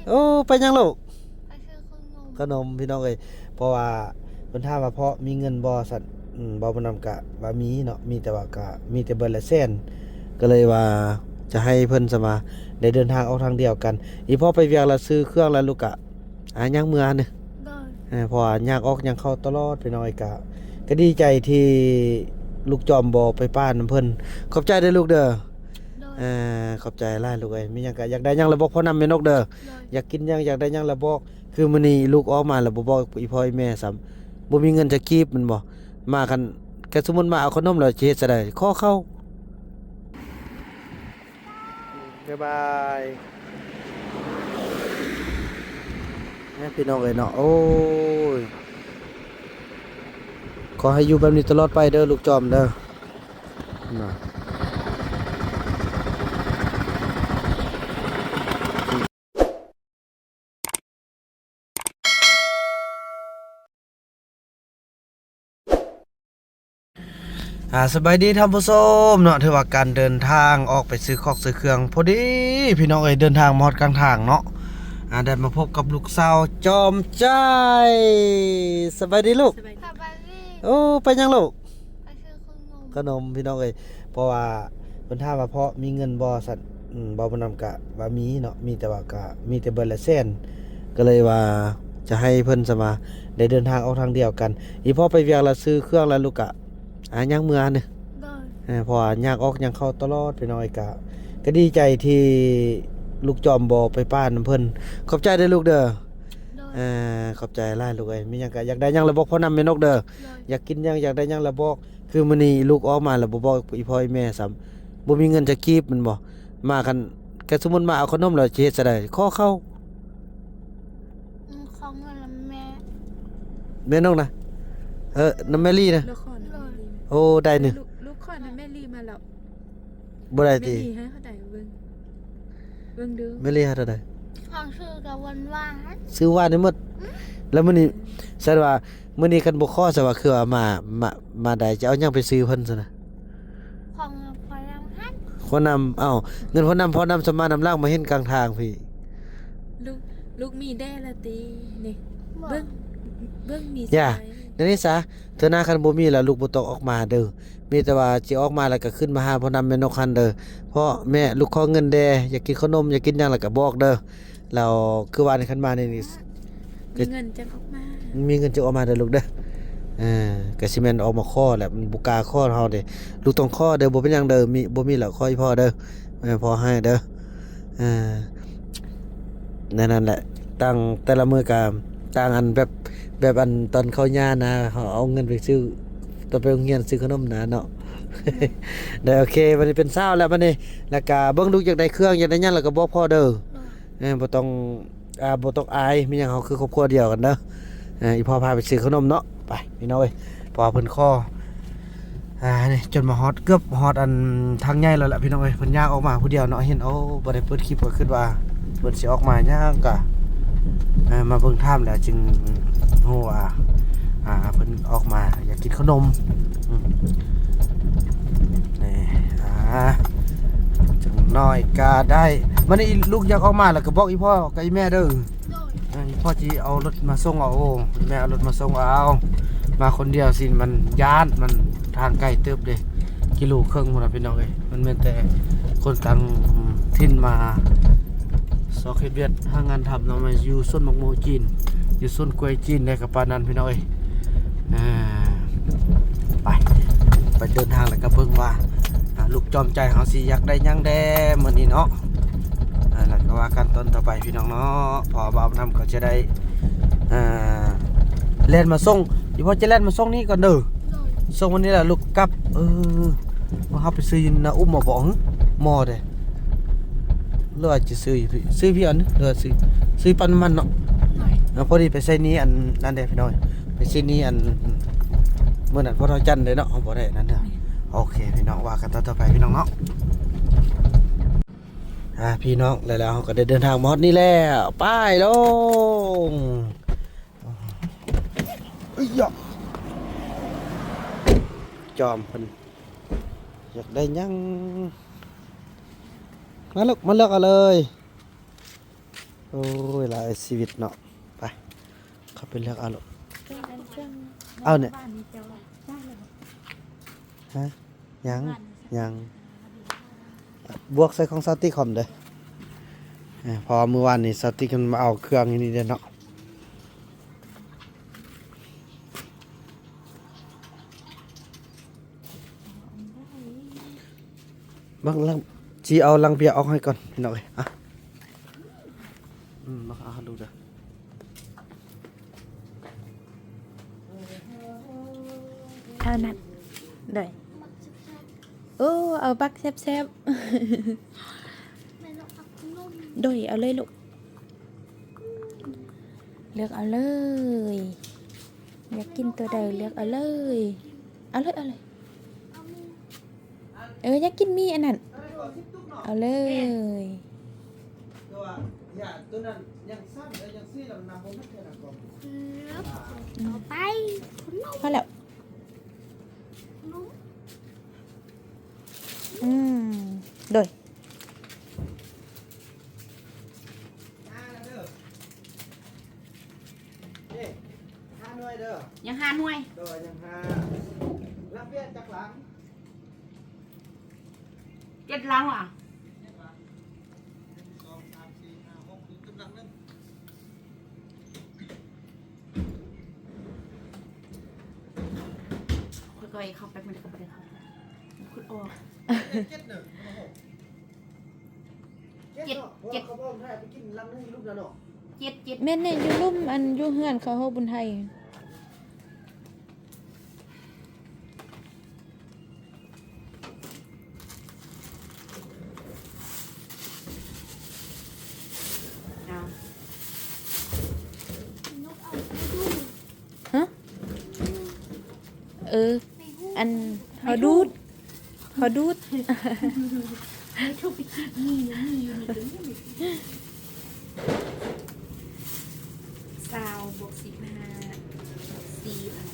ໂອ້ ໄປຫຍັງລູກ? ໄປຊື້ຂະໜົມ ຂະໜົມພີ່ນ້ອງເອີຍ. ເພາະວ່າເພິ່ນຖາມວ່າພໍ່ມີເງິນບໍ່ຊັ້ນ. ອືມ ເວົ້າມານຳກະວ່າມີເນາະ ມີແຕ່ວ່າກະມີແຕ່ເບິດລະແສນ ກໍເລີຍວ່າຈະໃຫ້ເພິ່ນສະມາໄດ້ເດີນທາງອອກທາງດຽວກັນ. ອີພໍ່ໄປວຽກລະຊື້ເຄື່ອງລະລູກກະ ອ່າ ຍ່າງເມືອນີ້ ໂດຍ ເອີ ເພາະວ່າຍາກອອກຍາກເຂົ້າຕະຫຼອດພີ່ນ້ອງເອີຍ. ກະ ກະດີໃຈທີ່ລູກຈອມບໍ່ໄປປ້ານຳເພິ່ນ. ຂອບໃຈເດີລູກເດີ. ໂດຍ ເອີ ຂອບໃຈຫຼາຍລູກເອີຍ. ມີຫຍັງກະຢາກໄດ້ຫຍັງລະບອກພໍ່ນຳແມ່ນົກເດີ. ໂດຍ ຢາກກິນຫຍັງ ຢາກໄດ້ຫຍັງລະບອກ. ຄືມື້ນີ້ລູກອອກມາລະບໍ່ບອກອີພໍ່ອີແມ່ຊ້ຳ ບໍ່ມີເງິນຈັກກີບແມ່ນບໍ່? ມາຄັນ ຄັນສົມມຸດມາເອົາຂະໜົມລະຊິເຮັດຈັ່ງໃດ? ຂໍເຂົ້າ. ບາຍບາຍ ແມ່ພີ່ນ້ອງເອີຍເນາະ. ໂອ້ຍ ຂໍໃຫ້ຢູ່ແບບນີ້ຕະຫຼອດໄປເດີລູກຈອມເດີ. ອ່າ ສະບາຍດີທ່ານຜູ້ຊົມເນາະ. ຖືວ່າການເດີນທາງອອກໄປຊື້ຂອງຊື້ເຄື່ອງ ພໍດີພີ່ນ້ອງເອີຍ ເດີນທາງມາຮອດກາງທາງເນາະ. ອ່າ ໄດ້ມາພົບກັບລູກສາວຈອມໃຈ. ສະບາຍດີລູກ. ສະບາຍດີ. ໂອ້ ໄປຫຍັງລູກ? ໄປຊື້ຂະໜົມ ຂະໜົມພີ່ນ້ອງເອີຍ. ເພາະວ່າເພິ່ນຖາມວ່າພໍ່ມີເງິນບໍ່ຊັ້ນ. ອືມ ເວົ້າມານຳກະວ່າມີເນາະ ມີແຕ່ວ່າກະມີແຕ່ເບິດລະແສນ ກໍເລີຍວ່າຈະໃຫ້ເພິ່ນສະມາໄດ້ເດີນທາງອອກທາງດຽວກັນ. ອີພໍ່ໄປວຽກລະຊື້ເຄື່ອງລະລູກກະ ອ່າ ຍ່າງເມືອນີ້ ໂດຍ ເອີ ເພາະວ່າຍາກອອກຍາກເຂົ້າຕະຫຼອດພີ່ນ້ອງເອີຍ. ກະ ກະດີໃຈທີ່ລູກຈອມບໍ່ໄປປ້ານຳເພິ່ນ. ຂອບໃຈເດີລູກເດີ. ໂດຍ ເອີ ຂອບໃຈຫຼາຍລູກເອີຍ. ມີຫຍັງກະຢາກໄດ້ຫຍັງລະບອກພໍ່ນຳແມ່ນົກເດີ. ໂດຍ ຢາກກິນຫຍັງ ຢາກໄດ້ຫຍັງລະບອກ. ຄືມື້ນີ້ລູກອອກມາລະບໍ່ບອກອີພໍ່ອີແມ່ຊ້ຳ ບໍ່ມີເງິນຈັກກີບແມ່ນບໍ່? ມາຄັນ ຄັນສົມມຸດມາເອົາຂະໜົມລະຊິເຮັດຈັ່ງໃດ? ຂໍເຂົ້າ. ອືມ ຂໍເງິນນຳແມ່ ແມ່ນ້ອງນະ. ເອີ ນຳແມ່ລີນະ. ລູກຂໍນຳແມ່ລີ. ໂອ້ ໄດ້ໜຶ່ງ. ລູກ ລູກຂໍນຳແມ່ລີມາແລ້ວ. ບໍ່ໄດ້ຕິ? ແມ່ລີໃຫ້ເທົ່າໃດ? ເບິ່ງ ເບິ່ງດູ ແມ່ລີໃຫ້ເທົ່າໃດ? ຂອງຊື້ກັບຫວານໆ ຊື້ຫວານໃຫ້ໝົດ. ອືມ ແລ້ວມື້ນີ້ ເອີ ຊັ້ນວ່າ ມື້ນີ້ຄັນບໍ່ຂໍ ສະວ່າຄືວ່າມາ ມາ ມາໄດ້ ຈະເອົາຫຍັງໄປຊື້ເພິ່ນຊັ້ນນະ? ຂອງພໍ່ນຳຫັ້ນ ພໍ່ນຳ. ເອົ້າ ເງິນພໍ່ນຳ ພໍ່ນຳສະມານຳຫຼັງມາເຫັນກາງທາງພີ້. ລູກ ລູກມີແດ່ລະຕິນີ້. ບໍ່ ເບິ່ງ ເບິ່ງມີ. ຢ່າ ສະບາຍ ແນວນີ້ຊະ ເທື່ອໜ້າຄັນບໍ່ມີລະ ລູກບໍ່ຕ້ອງອອກມາເດີ. ມີແຕ່ວ່າຊິອອກມາແລ້ວກໍຂຶ້ນມາຫາພໍ່ນຳແມ່ນົກຫັ້ນເດີ. ພໍ່ແມ່ ລູກຂໍເງິນແດ່ ຢາກກິນຂະໜົມ ຢາກກິນຫຍັງລະກໍບອກເດີ. ແລ້ວຄືວ່ານີ້ ຄັນມານີ້ ມີເງິນຈັ່ງອອກມາ ມີເງິນຈຶ່ງອອກມາເດີລູກເດີ. ເອີ ກໍຊິແມ່ນອອກມາຂໍແຫຼະ ມັນບໍ່ກ້າຂໍເຮົາເດ້. ລູກຕ້ອງຂໍເດີ ບໍ່ເປັນຫຍັງເດີ. ມີ ບໍ່ມີແລ້ວຂໍອີ່ພໍ່ເດີ. ເອີ ພໍ່ໃຫ້ເດີ. ເອີ ແນວນັ້ນແຫຼະ ຕ່າງ ແຕ່ລະມື້ກໍຕ່າງອັນ ແບບ ແບບອັນຕອນເຂົ້າຍານະ ເຮົາເອົາເງິນໄປຊື້ ຕອນໄປໂຮງຮຽນຊື້ຂະໜົມນະເນາະ. ໄດ້ ໂອເຄ ບັດນີ້ເປັນສາວແລ້ວບັດນີ້ ແລ້ວກະເບິ່ງລູກຢາກໄດ້ເຄື່ອງ ຢາກໄດ້ຫຍັງ ແລ້ວກະບອກພໍ່ເດີ. ເອີ ບໍ່ຕ້ອງ ອ່າ ບໍ່ຕ້ອງອາຍ ມີຫຍັງເຮົາຄືຄອບຄົວດຽວກັນເດີ. ເອີ ອີ່ພໍ່ພາໄປຊື້ຂະໜົມເນາະ. ໄປພີ່ນ້ອງເອີຍ ເພາະວ່າເພິ່ນຂໍ ອ່າ ນີ້ຈົນມາຮອດ ເກືອບຮອດອັນທາງໃຫຍ່ແລ້ວລະພີ່ນ້ອງເອີຍ. ເພິ່ນຍ່າງອອກມາຜູ້ດຽວເນາະ ເຫັນ ໂອ້ ບໍ່ໄດ້ເປີດຄລິບ ກໍຄິດວ່າເພິ່ນຊິອອກມາ. ຍ່າງກະ ເອີ ມາເບິ່ງຖາມແລ້ວຈຶ່ງຮູ້ວ່າ ອ່າ ເພິ່ນອອກມາຢາກກິນຂະໜົມ. ອືມ ນີ້ ອ່າ ຈັກໜ້ອຍກະໄດ້. ມື້ນີ້ລູກຢາກອອກມາແລ້ວກໍບອກອີ່ພໍ່ກັບອີ່ແມ່ເດີ. ໂດຍ ເອີ ພໍ່ຊິເອົາລົດມາສົ່ງເອົາ. ໂອ້ ແມ່ເອົາລົດມາສົ່ງເອົາ. ມາຄົນດຽວຊິມັນຢ້ານ ມັນທາງໄກເຕີບເດ້ ກິໂລເຄິ່ງພຸ້ນນະພີ່ນ້ອງເອີຍ. ມັນແມ່ນແຕ່ຄົນຕ່າງຖິ່ນມາຊອກເຮັດວຽກຫາງານທຳເນາະ ມາຢູ່ສວນໝາກໂມຈີນ ຢູ່ສວນກ້ວຍຈີນໄດ້ກໍປານນັ້ນພີ່ນ້ອງເອີຍ. ອ່າ ໄປ ໄປເດີນທາງແລ້ວກໍເບິ່ງວ່າ ອ່າ ລູກຈອມໃຈເຮົາຊິຢາກໄດ້ຫຍັງແດ່ມື້ນີ້ເນາະ. ອ່າ ແລ້ວກໍວ່າກັນຕອນຕໍ່ໄປພີ່ນ້ອງເນາະ. ເພາະວ່າບ່າວນຳກໍຈະໄດ້ ອ່າ ແລ່ນມາສົ່ງ ອີ່ພໍ່ຈະແລ່ນມາສົ່ງນີ້ກ່ອນເດີ. ໂດຍ ສົ່ງມື້ນີ້ແຫຼະລູກກັບ. ເອີ ວ່າເຮົາໄປຊື້ຢູ່ນາອຸມບໍ່ ບໍ່ຫື ໝໍເດ້ ຫຼືວ່າຈະຊື້ຢູ່ພີ້ ຊື້ພີ້ອັນນີ້ ຫຼືວ່າຊື້ ຊື້ປ້ຳນ້ຳມັນເນາະ. ໂດຍ ເອີ ພໍດີໄປໃຊ້ໜີ້ອັນນັ້ນເດ້ພີ່ນ້ອງ ໄປໃຊ້ໜີ້ອັນ ມື້ນັ້ນພໍ່ເຖົ້າຈັນເດ້ເນາະ ເຮົາບໍ່ໄດ້ອັນນັ້ນເດີ. ໂອເຄພີ່ນ້ອງ ວ່າກັນຕອນຕໍ່ໄປພີ່ນ້ອງເນາະ. ອ່າ ພີ່ນ້ອງ ແລ້ວເຮົາກໍໄດ້ເດີນທາງມາຮອດນີ້ແລ້ວ ໄປລົງ. ເອີຍ ຈອມເພິ່ນຢາກໄດ້ຫຍັງ ມາລູກ ມາເລືອກເອົາເລີຍ. ໂອ້ຍ ຫຼາຍຊີວິດເນາະ. ໄປ ເຂົ້າໄປເລືອກເອົາໂລດ. ເອົານີ້ ຮະ? ຍັງ ຍັງ. ບວກໃສ່ຂອງສາວຕິກພ້ອມເດີ ເພາະວ່າມື້ວານນີ້ສາວຕິກເພິ່ນມາເອົາເຄື່ອງຢູ່ນີ້ເດ້ເນາະ. ບັກລັງ ຊິເອົາລັງເບຍອອກໃຫ້ກ່ອນ ພີ່ນ້ອງເອີຍ. ອ່ະ ອືມ ບັກ ອ່າ ດູເດີ. ເອົານັ້ນ ໂດຍ. ໂອ້ ເອົາບັກແຊບໆ. ໂດຍ ເອົາເລີຍລູກ. ເລືອກເອົາເລີຍ ຢາກກິນໂຕໃດເລືອກເອົາເລີຍ. ເອົາເລີຍ ເອົາເລີຍ. ເອີ ຢາກກິນໝີ່ອັນນັ້ນ ເອົາເລີຍ. ອືມ ພໍແລ້ວ. ອືມ ໂດຍ. ນີ້ ຫ້າໜ່ວຍເດີ. ຍັງຫ້າໜ່ວຍ. ໂດຍ ຍັງຫ້າ. ລັງເບຍຈັກລັງ? ເຈັດລັງຫວາ? ເຈັດລັງ. ໜຶ່ງ ສອງ ສາມ ສີ່ ຫ້າ ຫົກ ຕື່ມລັງໜຶ່ງ. ຂ້ອຍກໍເຂົ້າໄປ ມັນກໍບໍ່ໄດ້ເຂົ້າ ມັນຂຸດອອກ. ເຈັດເດີ. ເຈັດ ເຈັດ ເຈັດ ເຈັດ ເຈັດ ແມ່ນແນ່ ຢູ່ລຸ່ມ ອັນ ຢູ່ເຮືອນເຂົາ ເຮົາບຸນໄທ. ຮະ? ເອີ ອັນ ເຮົາດູດ ຂໍດູດ. ໃນທຸກຄລິບມີ ມີຢູ່ໃນຕົວນີ້. ຊາວບວກສິບຫ້າ ບວກສີ່ພັນ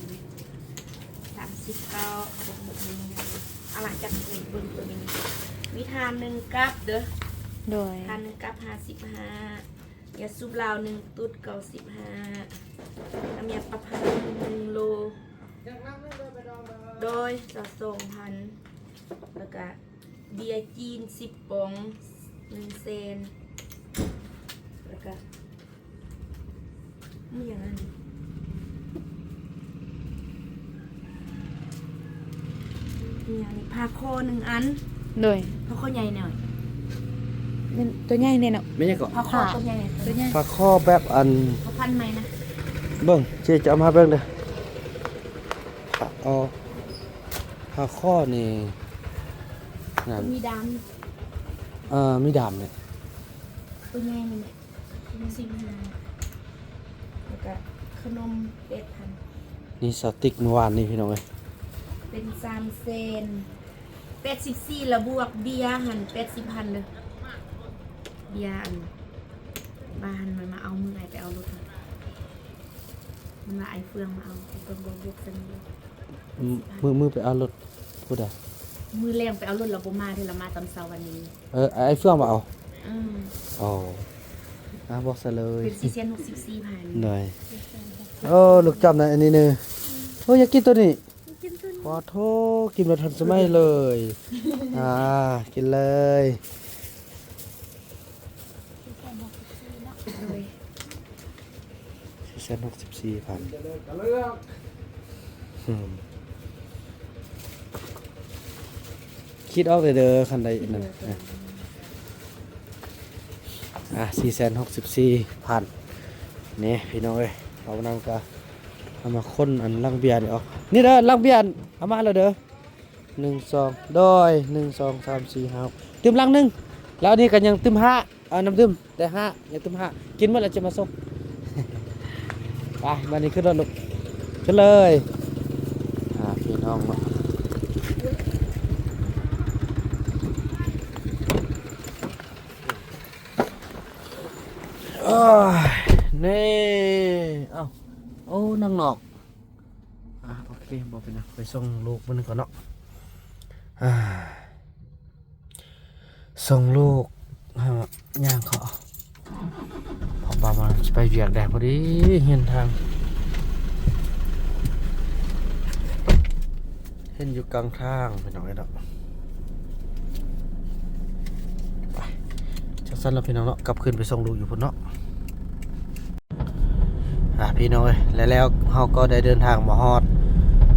ສາມສິບເກົ້າ ບວກ ບວກນີ້. ເອົາລະ ຈັບເບິ່ງຕົວນີ້ ມີຖ່ານໜຶ່ງກັບເດີ. ໂດຍ ຖ່ານໜຶ່ງກັບ ຫ້າສິບຫ້າ. ຢາສູບລາວໜຶ່ງຕຸດ ເກົ້າສິບຫ້າ. ນ້ຳຢາປະພາໜຶ່ງໂລ ໂດຍ ຈະສອງພັນ. ແລ້ວກະເບຍຈີນສິບປອງ ໜຶ່ງແສນ. ແລ້ວກະ ມີຫຍັງອັນນີ້ ມີຫຍັງນີ້ ຜ້າຄໍໜຶ່ງອັນ. ໂດຍ ຜ້າຄໍໃຫຍ່ໜ້ອຍ ແມ່ນ ຕົວໃຫຍ່ແນ່ເນາະ. ແມ່ນຫຍັງເກາະ? ຜ້າຄໍຕົວໃຫຍ່ ຕົວໃຫຍ່. ຜ້າຄໍແບບອັນ ຜ້າພັນໃໝ່ນະ. ເບິ່ງ ເຈຈະເອົາມາເບິ່ງເດີ. ຜ້າ ອໍ ຜ້າຄໍນີ້ນັ້ນ ມີດາມ ເອີ ມີດາມນີ້ ຕົວໃຫຍ່ນີ້ແຫຼະ. ສິບຫ້າ ແລ້ວກະຂະໜົມແປດພັນ. ນີ້ສະຕິກມື້ວານນີ້ພີ່ນ້ອງເອີຍ ເປັນສາມແສນແປດສິບສີ່ ລະບວກເບຍຫັ້ນແປດສິບພັນເດີ. ເບຍອັນວ່າຫັ້ນ ມັນມາເອົາມື້ອ້າຍໄປເອົາລົດຫັ້ນ ມັນວ່າອ້າຍເຟືອງມາເອົາ ອ້າຍເຟືອງບອກ ບວກໃສ່ມື້ ມື້ ມື້ໄປເອົາລົດ ຜູ້ໃດ? ມື້ແລງໄປເອົາລົດ ລະບໍ່ມາເທື່ອ ລະມາຕອນເຊົ້າວັນນີ້. ເອີ ອ້າຍເຟືອງມາເອົາ. ອືມ ອໍ ອ່າ ບອກຊະເລີຍ ເປັນສີ່ແສນຫົກສິບສີ່ພັນ. ໂດຍ ໂອ້ ລູກຈ້ຳນະ ອັນນີ້ເນີ. ໂອ້ ຢາກກິນໂຕນີ້ ຢາກກິນໂຕນີ້. ຂໍໂທ ກິນແບບທັນສະໄໝເລີຍ. ອ່າ ກິນເລີຍ. ໂດຍ ສີ່ແສນຫົກສິບສີ່ພັນ. ອືມ ຄິດອອກເດີ ຄັນໃດນັ້ນ. ອ່າ ສີ່ແສນຫົກສິບສີ່ພັນ ນີ້ພີ່ນ້ອງເອີຍ. ເອົານຳກະເອົາມາຄົນອັນລັງເບຍນີ້ອອກ. ນີ້ເດີ ລັງເບຍ ເອົາມາແລ້ວເດີ. ໜຶ່ງ ສອງ ໂດຍ ໜຶ່ງ ສອງ ສາມ ສີ່ ຫ້າ ຕື່ມລັງໜຶ່ງ. ແລ້ວອັນນີ້ກໍຍັງຕື່ມຫ້າ ເອົານ້ຳດື່ມແຕ່ຫ້າ ຍັງຕື່ມຫ້າ ກິນໝົດແລ້ວຈະມາສົ່ງ. ໄປ ບາດນີ້ຂຶ້ນລົດລູກ ຂຶ້ນເລີຍ. ອ່າ ພີ່ນ້ອງເນາະ ໂອ້ຍ ນີ້ ເອົ້າ ໂອ້ ນັ່ງນອກ. ອ່າ ໂອເຄ ບໍ່ເປັນຫຍັງ ໄປສົ່ງລູກມື້ໜຶ່ງກ່ອນເນາະ. ອ່າ ສົ່ງລູກ ເຮົາຍ່າງເຂົ້າ. ປະມານຊິໄປວຽກແດ່ ພໍດີເຫັນທາງ ເຫັນຢູ່ກາງທາງພີ່ນ້ອງເອີຍເນາະ. ໄປ ຈັ່ງຊັ້ນລະພີ່ນ້ອງເນາະ ກັບຄືນໄປສົ່ງລູກຢູ່ພຸ້ນເນາະ. ອ່າ ພີ່ນ້ອງເອີຍ ແລະ ແລ້ວເຮົາກໍໄດ້ເດີນທາງມາຮອດ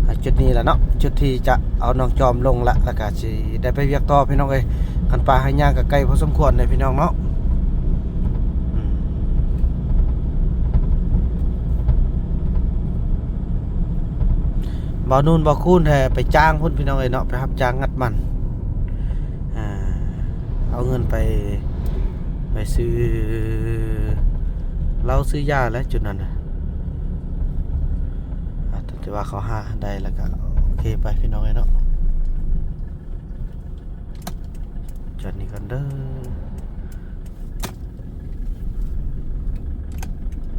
ອ່າ ຈຸດນີ້ລະເນາະ ຈຸດທີ່ຈະເອົານ້ອງຈອມລົງລະ ແລ້ວກະຊິໄດ້ໄປວຽກຕໍ່ພີ່ນ້ອງເອີຍ. ຄັນປ່າຫາຍາກກໍໄກພໍສົມຄວນເດ້ພີ່ນ້ອງເນາະ. ອືມ ບ່າວນູນ ບ່າວຄູນແທ້ໄປຈ້າງພຸ້ນພີ່ນ້ອງເອີຍເນາະ ໄປຮັບຈ້າງງັດມັນ ອ່າ ເອົາເງິນໄປ ໄປຊື້ເຫຼົ້າຊື້ຢາແຫຼະຈຸດນັ້ນນະ. ອ່າ ແຕ່ວ່າເຂົາຫາໄດ້ແລ້ວກໍໂອເຄໄປພີ່ນ້ອງເອີຍເນາະ. ຈອດນີ້ກ່ອນເດີ.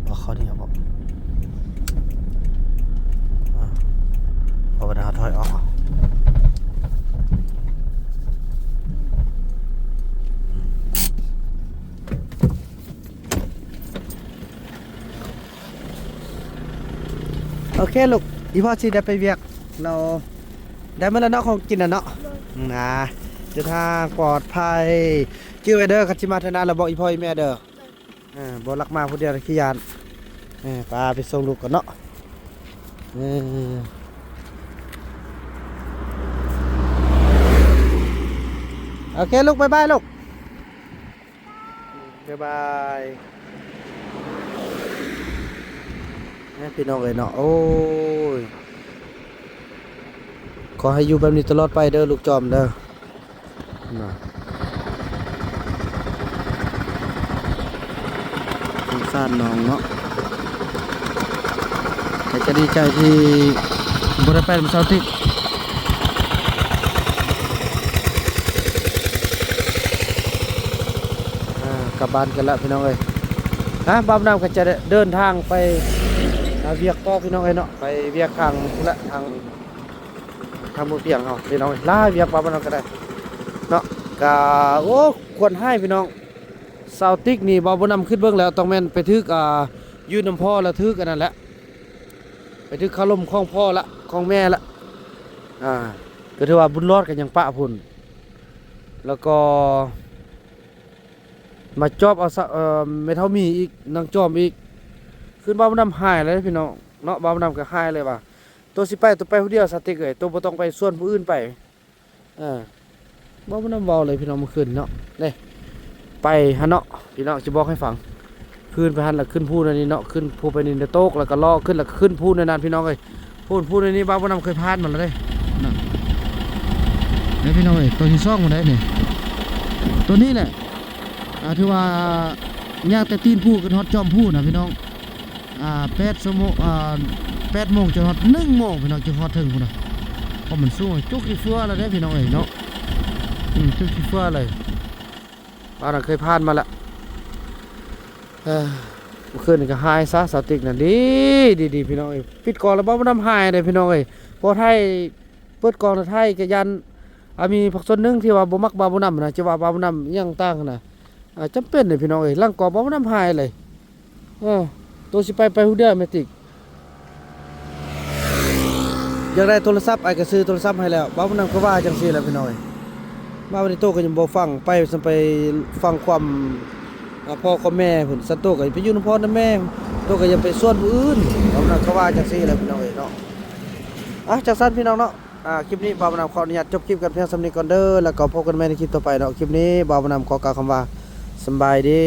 ບໍ່ ເຂົ້ານີ້ເອົາບໍ່? ອ່າ ເອົາໄປນະ ເຮົາຖອຍອອກເອົາ. ໂອເຄລູກ ອີ່ພໍ່ຊິໄດ້ໄປວຽກແລ້ວ ໄດ້ໝົດແລ້ວເນາະ ຂອງກິນນະເນາະ. ໂດຍ ອືມ ອ່າ ເດີນທາງປອດໄພ ຈື່ໄວ້ເດີ ຄັນຊິມາເທື່ອໜ້າລະບອກອີ່ພໍ່ອີ່ແມ່ເດີ. ໂດຍ ເອີ ບໍ່ລັກມາຜູ້ດຽວລະຂີ້ຢ້ານ. ເອີ ໄປ ໄປສົ່ງລູກກ່ອນເນາະ. ເອີ ໂອເຄລູກ ບາຍບາຍລູກ. ບາຍບາຍ ເອີ ພີ່ນ້ອງເອີຍເນາະ. ໂອ້ຍ ຂໍໃຫ້ຢູ່ແບບນີ້ຕະຫຼອດໄປເດີ ລູກຈອມເດີ. ນະ ສົງສານນ້ອງເນາະ ແຕ່ກໍດີໃຈທີ່ບໍ່ໄດ້ໄປນຳສາວຕິກ. ອ່າ ກັບບ້ານກັນລະພີ່ນ້ອງເອີຍ. ນະ ບ່າວນຳກໍຈະເດີນທາງໄປ ອ່າ ວຽກຕໍ່ພີ່ນ້ອງເອີຍເນາະ ໄປວຽກທາງພຸ້ນລະ ທາງ ທາງໝູ່ພຽງເຮົາພີ່ນ້ອງເອີຍ ຫຼາຍວຽກວ່າບໍ່ນຳກໍໄດ້ເນາະ. ກະ ໂອ້ ຄວນຮ້າຍພີ່ນ້ອງ ສາວຕິກນີ້ ເວົ້າບໍ່ນຳຄິດເບິ່ງແລ້ວ ຕ້ອງແມ່ນໄປຖືກ ອ່າ ຢູ່ນຳພໍ່ລະຖືກອັນນັ້ນແຫຼະ ໄປຖືກຄາລົມຂອງພໍ່ລະ ຂອງແມ່ລະ. ອ່າ ກໍຖືວ່າບຸນລອດກໍຍັງປະພຸ້ນ ແລ້ວກໍມາຈອບເອົາສະ ເອີ ແມ່ເຖົ້າໝີອີກ ນາງຈອມອີກ. ຄືນເວົ້າບໍ່ນຳຮ້າຍເລີຍພີ່ນ້ອງເນາະ ເວົ້າບໍ່ນຳກໍຮ້າຍເລີຍວ່າ ໂຕຊິໄປ ໂຕໄປຜູ້ດຽວສາວຕິກເອີຍ ໂຕບໍ່ຕ້ອງໄປຊວນຜູ້ອື່ນໄປ. ເອີ ເວົ້າບໍ່ນຳເວົ້າເລີຍພີ່ນ້ອງ ມື້ຄືນເນາະ ເດ້ ໄປຫັ້ນເນາະ ພີ່ນ້ອງ ຊິບອກໃຫ້ຟັງ. ຄືນໄປຫັ້ນລະຂຶ້ນພູນັ້ນນີ້ເນາະ ຂຶ້ນພູໄປນີ້ ໂຕກ ແລ້ວກໍເລາະຂຶ້ນ ແລ້ວກໍຂຶ້ນພູນັ້ນພີ່ນ້ອງເອີຍ. ພູ ພູນີ້ເວົ້າບໍ່ນຳເຄີຍຜ່ານມາແລ້ວເດ້ ນັ້ນ ເດ້ພີ່ນ້ອງເອີຍ. ໂຕທີສອງພຸ້ນໄດ໋ນີ້ ໂຕນີ້ແຫຼະ ອ່າ ຖືວ່າຍ່າງແຕ່ຕີນພູຂຶ້ນຮອດຈອມພູນະພີ່ນ້ອງ. ອ່າ ແປດຊົ່ວໂມງ ອ່າ ແປດໂມງຈົນຮອດໜຶ່ງໂມງພີ່ນ້ອງ ຈຶ່ງຮອດເທິງພຸ້ນນະ. ເພາະມັນສູງ ຈຸກຂີ້ເຟືອແລ້ວເດ້ພີ່ນ້ອງເອີຍເນາະ. ອືມ ຈຸກຂີ້ເຟືອເລີຍ ບ້ານເຄີຍຜ່ານມາແລ້ວ. ເອີ ມື້ຄືນນີ້ກໍຮ້າຍຊະ ສາວຕິກນັ້ນ ດີ ດີໆ ພີ່ນ້ອງເອີຍ. ປິດກ້ອງແລ້ວ ເວົ້າບໍ່ນຳຮ້າຍເດ້ພີ່ນ້ອງເອີຍ. ພໍໄທ ເປີດກ້ອງແລ້ວ ໄທກໍຢ້ານ ອ່າ ມີພາກສ່ວນໜຶ່ງທີ່ວ່າບໍ່ມັກບ່າວບຸນນຳນະ ຈະວ່າບ່າວບຸນນຳອີ່ຫຍັງຕ່າງນະ. ອ່າ ຈຳເປັນເດ້ພີ່ນ້ອງເອີຍ ຫຼັງກໍບ່າວບຸນນຳຫາຍເລີຍ. ເອີ ໂຕຊິໄປ ໄປຜູ້ດຽວແມ່ຕິກ. ຢາກໄດ້ໂທລະສັບ ອ້າຍກໍຊື້ໂທລະສັບໃຫ້ແລ້ວ. ບ່າວບຸນນຳກໍວ່າຈັ່ງຊີ້ແຫຼະພີ່ນ້ອງເອີຍ. ມາວັນນີ້ໂຕກໍຍັງບໍ່ຟັງ ໄປຊັ້ນໄປຟັງຄວາມ ອ່າ ພໍ່ຄວາມແມ່ພຸ້ນ. ຊັ້ນໂຕກໍໄປຢູ່ນຳພໍ່ນຳແມ່ ໂຕກໍຢ່າໄປຊວນຜູ້ອື່ນ. ບ່າວບຸນນຳກໍວ່າຈັ່ງຊີ້ແຫຼະພີ່ນ້ອງເອີຍເນາະ. ອ່ະ ຈັ່ງຊັ້ນພີ່ນ້ອງເນາະ. ອ່າ ຄລິບນີ້ບ່າວບຸນນຳຂໍອະນຸຍາດຈົບຄລິບກັນພຽງສ່ຳນີ້ກ່ອນເດີ ແລ້ວກໍພົບກັນໃໝ່ໃນຄລິບຕໍ່ໄປເນາະ. ຄລິບນີ້ບ່າວບຸນນຳຂໍກ່າວຄຳວ່າ ສຳບາຍດີ.